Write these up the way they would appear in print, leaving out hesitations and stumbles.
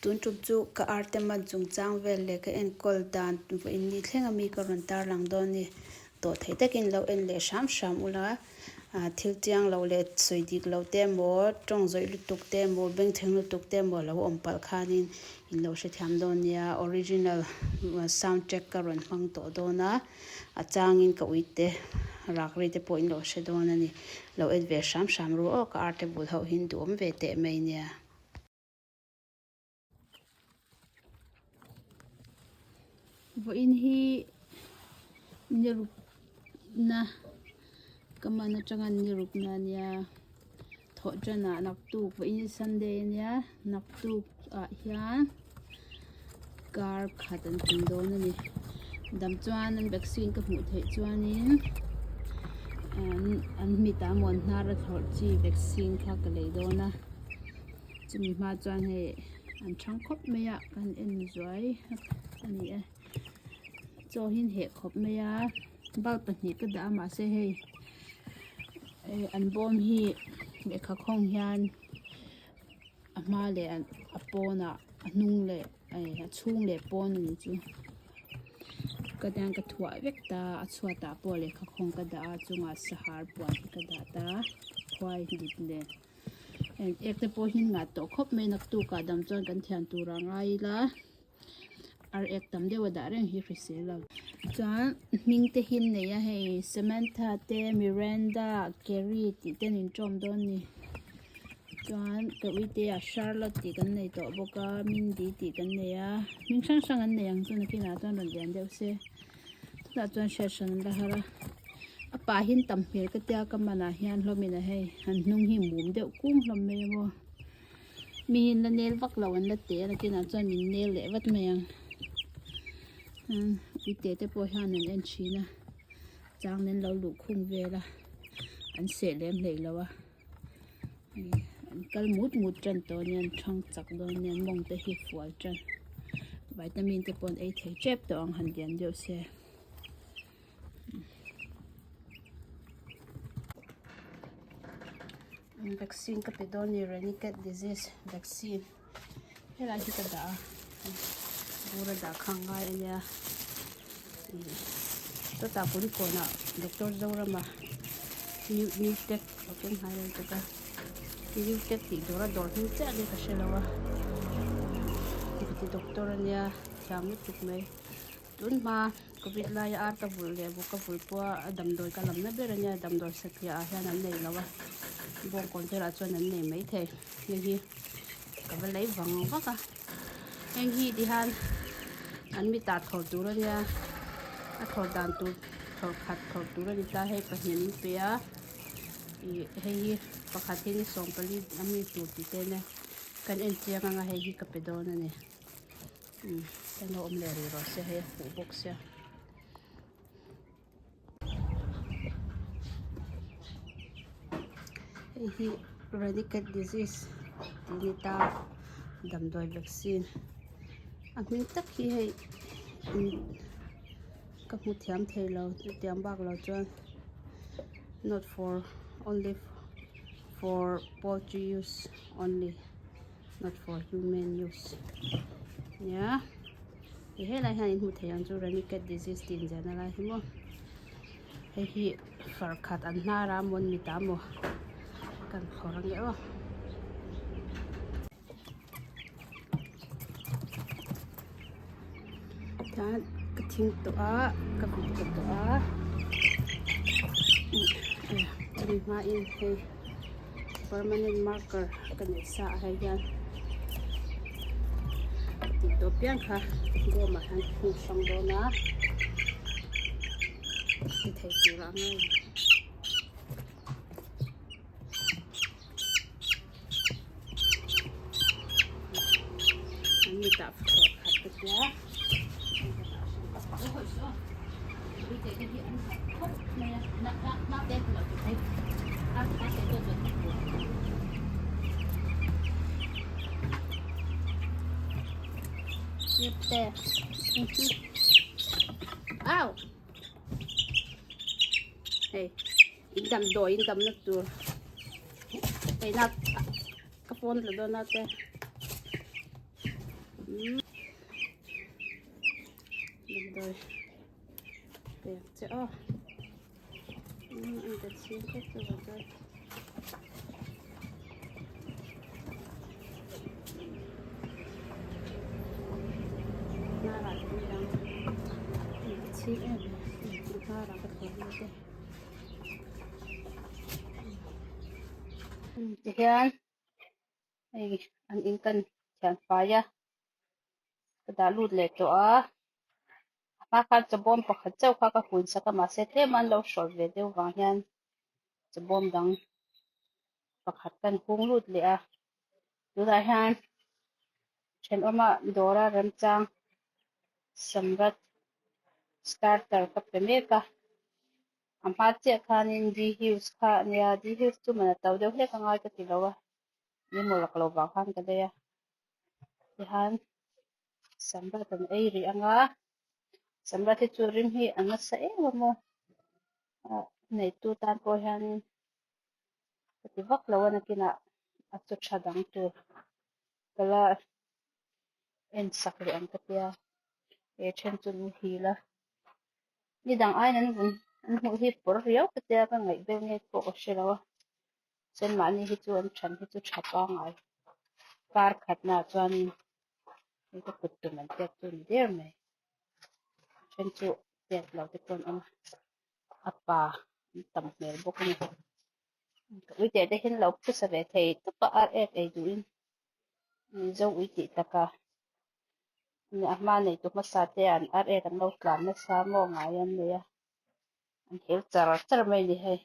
Tun tum chu ka arte man chungchang vel leh ka enkawl dan vawiin ni thleng ami ka rawn tarlang dawn a ni. Tawh theih takin lo en leh hram hram ula, thil chiang lo leh sawi dik lo te emaw, tawng zawih lutuk te emaw, bengchheng lutuk te emaw lo awm palh khanin in lo hrethiam dawn nia. Original sound track ka rawn hmang tawh dawn a, a changin ka uite rak ri te pawh in lo hre dawn a ni. Lo en ve hram hram ru aw, ka arte bul ho hi duhawm ve teh mai nia. Vawiin hi ni rukna ka man atanga ni rukna a nia thawh tanah naktuk vawiin hi sunday a nia naktuk ah hian kar khat an tum dawn a ni dam chuan an vaccine ka hmuh theih chuanin an mit ah maw an hnar a thlawrh chi vaccine kha ka lei dawn a. Chumi hma chuan hei an thang khawp mai a kan en zuai a ni e chaw hi an heh khawp mai a bulb pahnih ka dah a mahse hei eh an bawm hi lehkha khawng hian a hma leh a pawnah a hnung leh eh a chhung leh pawn a ni chu ka tiang ka thuah vek ta a chhuatah pawh lehkha khawng ka dah a chungah sahar puan hi ka dah ta khuai dip nen. Eng ek te pawh hi ngah tawh khawp mai naktuk ah dam chuan kan thian tur a ngai ila ar ek tam deuh a dah reng hi hrisel lo chuan hming te hi an nei a hei Samantha te Miranda Carrie tih te an inṭawm dawn a ni chuan ka uite ah Charlotte tih kan nei tawh bawk a Mindy tih kan nei a hming hrang hrang an nei ang chu nakinah chuan rawn lian deuh se. Tunah chuan hriat hran an la har a a pah hi an tam hmel ka tia ka manah hian hlawmin a hei an hnung hi mum deuh kung hlawm mai a maw mi hi an la nel vak lo an la teh a nakinah chuan min nel leh vat mai ang uite te pawh hian an en thin a chang an lo luh khung vel a an seh lem hlei lo a an kal mut mut tan tawh ania an thang chak dawn ania an mawng te hi fual tan vitamin te pawh an ei thei tep tawh ang han lian deuh se vaccine ka pe dawn a ni renicat disease vaccine helai hi ka dah a bur a dah kha a ngai ania chutah kulikawnah doctor Zorama new new tech a keng hnai lo tuk a new tech tih tur a dawr hming chiah ania ka hre lo a ti doctor ania thiam lutuk mai tun hma covid laia ar ka vulh leh buk ka vulh pawh a damdawi ka lamna ber ania damdawi satliah ah hian an nei lo a bawngkawn velah chuan an nei maithei hei hi ka va lei vang vak a heng hi ti hian an mitah thlawr tur ania a thlawr dan tur thlawr khat thlawr tur a ni ta hei pahnih an inpe a ih hei hi pakhat hi ni sawmpali a mi tur tih te ania kan en chiang anga hei hi ka pe dawn a ni umm kan lo awm leh rih rawh se hei a huh bawk sia. Hei hi Raniket disease tih a ni ta damdawi vaccine a hming tak hi hei ka hmu thiam thei lo chutiang bak lo chuan not for only for poultry use only not for human use nia. Hei helai hian in hmu thei ang chu Raniket disease tih inziahna lai hi maw hei hi far khat an hnar a mawn mit ah maw kan phawrh ange aw. Tichuan ka thing tawh a ka vit ta tawh a chumi hmain hei permanent marker ka neih sa ah hei hian tih tawh piang kha bawm ah hian ka hung hrang dawn a ti thei tur ah ngai an mi tah tawp khat te tia Ow! Hey, in damdawi in damna tur hei na ka phone la dawn a te. Umm damdawi pek che aw umm an ta chhing khawp chu vang chuan. Hnarah te midang an ta chhing em em hnarah ka thlawh na te tihian hei an in kan thian fai a ka dah lut leh tawh a a hma khan chawbawm pakhat chauh kha ka hun sak a mahse tlem an lo hrawlh ve deuh vang hian chawbawm dang pakhat kan hung lut leh a tunah hian thenawma dawra remchang samrat starter ka pe mek a. A hma chiah khanin D Hughes kha a nia, D Hughes chu man a to deuh hlek angai ka ti lo a, engemaw rak lo vang khan ka lei a, tihan Samrat an ei rih ang a, Samrat hi chu rim hi a nasa em a maw, ah neitu tan pawh hianin ka ti vak lo a nakinah a chu tha dang tur ka la en sak leh ang ka tia, he then chu an hil a. Ni dang aiin an vun an hmuh hi pawr riau ka tia ka ngaih vel nge pawh ka hre lo a chuan mahni hi chu an than hi chu tha pangai kar khatnaah chuanin hei ka kut tum an pek chu a ni der mai a then chu pek lo te pawh an awm a a pa an tam hmel bawk a ni ka ui teh te hian lo phusa ve thei tawp a ar ek ei duhin Mizo ui tih taka a hma neitu hmasa te an ar ek an lo tlan nasa maw ngai an nei a an hel char char mai a ni hei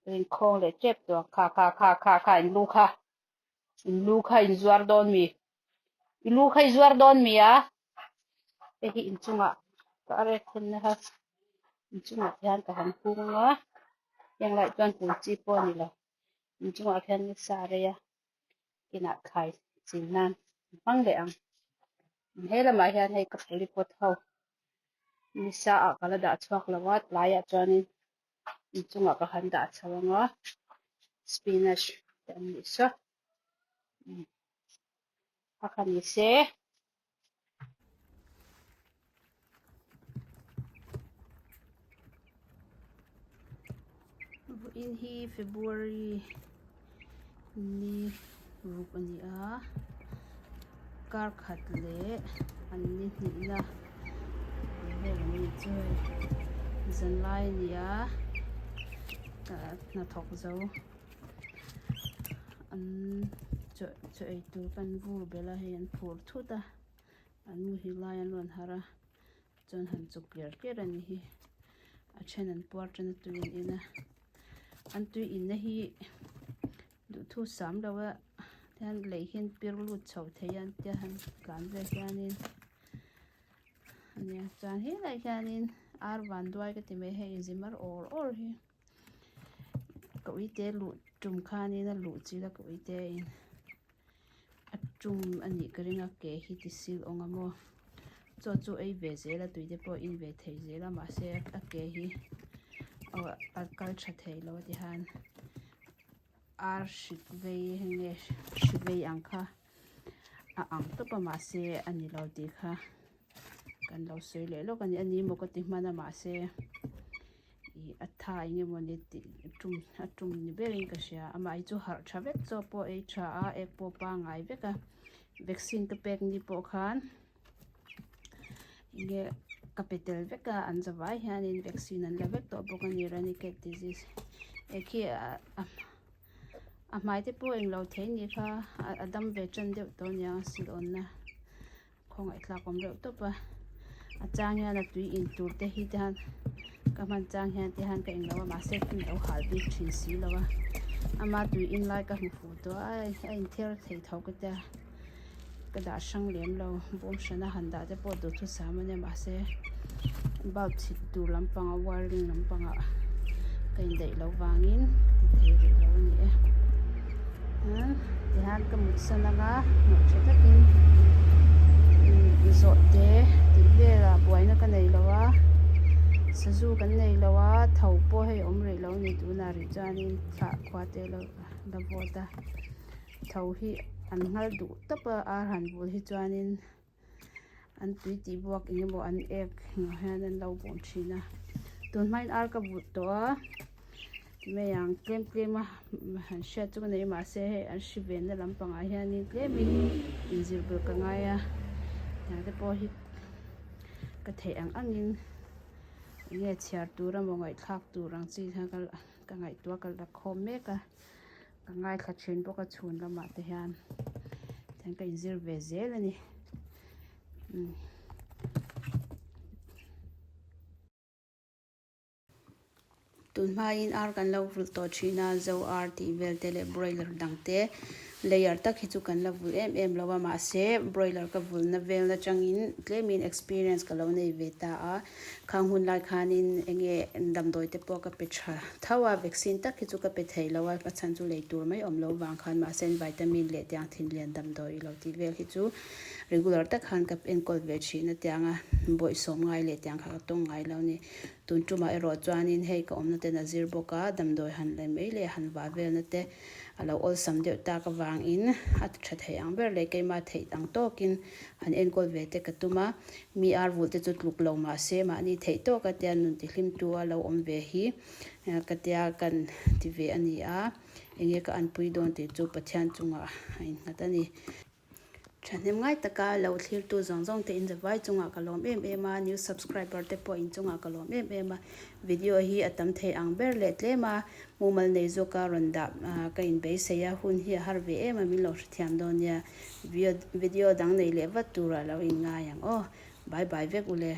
rinkhawng leh tep tawh ang kha kha kha kha kha in lu kha in lu kha in zuar dawn mi i lu kha i zuar dawn mi a hei hi inchungah ka ar ek then na kha inchungah te hian ka han hung a heng laiah chuan hung chi pawh a ni lo inchungah khian nisa a rei a. Inah thlai chin nan an hmang leh ang. He lamah hian hei ka pulipawt ho nisa ah ka la dah chhuak lo a tlaiah chuanin inchungah ka han dah chho ang a spinach te an nih saw a kha ni se. Vawiin hi February ni ruk a ni a kar khat leh an ni hnihna ang vel an ni chu hei zanlai a ni a hnathawk zo an chaw chaw ei tur kan vur belh a hei an phur thut a an muhil lai an rawn harh a chuan han chuk tler tler a ni hi a then an puar tan a tui an in a an tui in na hi duhthu sam lo a tihian lei hi an pir lut chho thei a an tia han tlan vel hianin ania chuan helaiah hianin ar vanduai ka ti mai hei inzi mar awr awr hi. Ka uite luh tum khanin a luh chilh a ka uite in a tum a nih ka ring a ke hi ti sil awng a maw chaw chu ei ve zel a tui te pawh in ve thei zel a mahse a ke hi a kal tha thei lo a ti khan ar hrik vei nge hri vei ang kha a ang tawp a mahse a ni lo tih kha kan lo sawi leh lawk a ni a ni maw ka ti hman a mahse ih a tha eng emaw ni tih tum a tum ni berin ka hria amah hi chu harh tha vek chaw pawh ei tha a ek pawh pangai vek a vaccine ka pek ni pawh khan enge ka pe tel vek a an zavai hianin vaccine an la vek tawh bawk a ni ranikhet disease eh khi a hmai te pawh englo thei ni kha a dam ve tan deuh tawh aniang a silh awnna. Khawngaih tlak awm reuh tawp a a chang hian a tui in tur te hi te hian ka hman chang hian te hian ka englo a mahse tui lo hal bik thin si lo a ama tui in lai ka hmu fuh tawh a a inthiar thei tho ka tia ka dah hrang lem lo bawm hrana han dah te pawh duhthusam a nia mahse bulb chhit tur lampanga wiring lampangah ka indaih loh vangin ka ti thei rih lo a ni e tihian ka mutsan anga hmuh tha takin zawh te tih velah buaina ka nei lo a sazu kan nei lo a tho pawh hei awm rih lo a ni tunah rih chuanin thlah khua te lo la vawt a tho hi an nghal duh tawp a ar han bul hi chuanin. An tui tih buak eng emaw an ek engah hian an lo bawm thin a tun hmain ar ka vulh tawh a ti mai ang tlem tlem a han hriat chu ka nei mahse hei an hri venna lampangah hianin tlemin inzir belh ka ngai a tiang te pawh hi ka theih ang angin eng nge chhiar tur emaw ngaihthlak tur ang chi kha ka ngaihtuah ka la khawm mek a. Ka ngaithla thin bawk a chhun lamah te hian tihian ka inzir ve zel a ni umm. Tun hmain ar kan lo vulh tawh thin a zo ar tih vel te leh broiler dang te layer tak hi chu kan la vulh em em lo a mahse broiler ka vulhna vel atangin tlemin experience ka lo nei ve ta a. Khang hun lai khanin enge damdawi te pawh ka pe tha tho a, vaccine tak hi chu ka pe thei lo a, a chhan chu lei tur mai awm lo vang khan mahse vitamin leh tiang thin lian damdawi ilo tih vel hi chu regular tak khan ka enkawl ve thin a tianga bawihsawm ngai leh tiang kha ka tawng ngai lo ni. Tun tumah erawh chuanin hei ka awmna ten a zir bawk a, damdawi han lei mai leh han vah velna te a lo awlsam deuh tak avangin a tha thei ang ber leh keimah theih ang tawkin han enkawl ve te ka tum a, mi ar vulh te chu tluk lo mah se mahni theih tawk a tia nun tihlimtu a lo awm ve hi ka tia kan ti ve a ni a, enge ka anpui dawn tih chu Pathian chungah a innghat a ni. Thahnem ngai taka lo thlirtu zawng zawng te inzavai chungah ka lawm em em a, new subscriber te pawh inchungah ka lawm em em a, video hi a tam thei ang ber leh tlem a, mumal nei zawka rawn dah ka inbeisei a, hun hi a har ve em a min lo hrethiam dawn nia. Video dang nei leh vat turah lo inngai ang aw. Bye bye vek ule.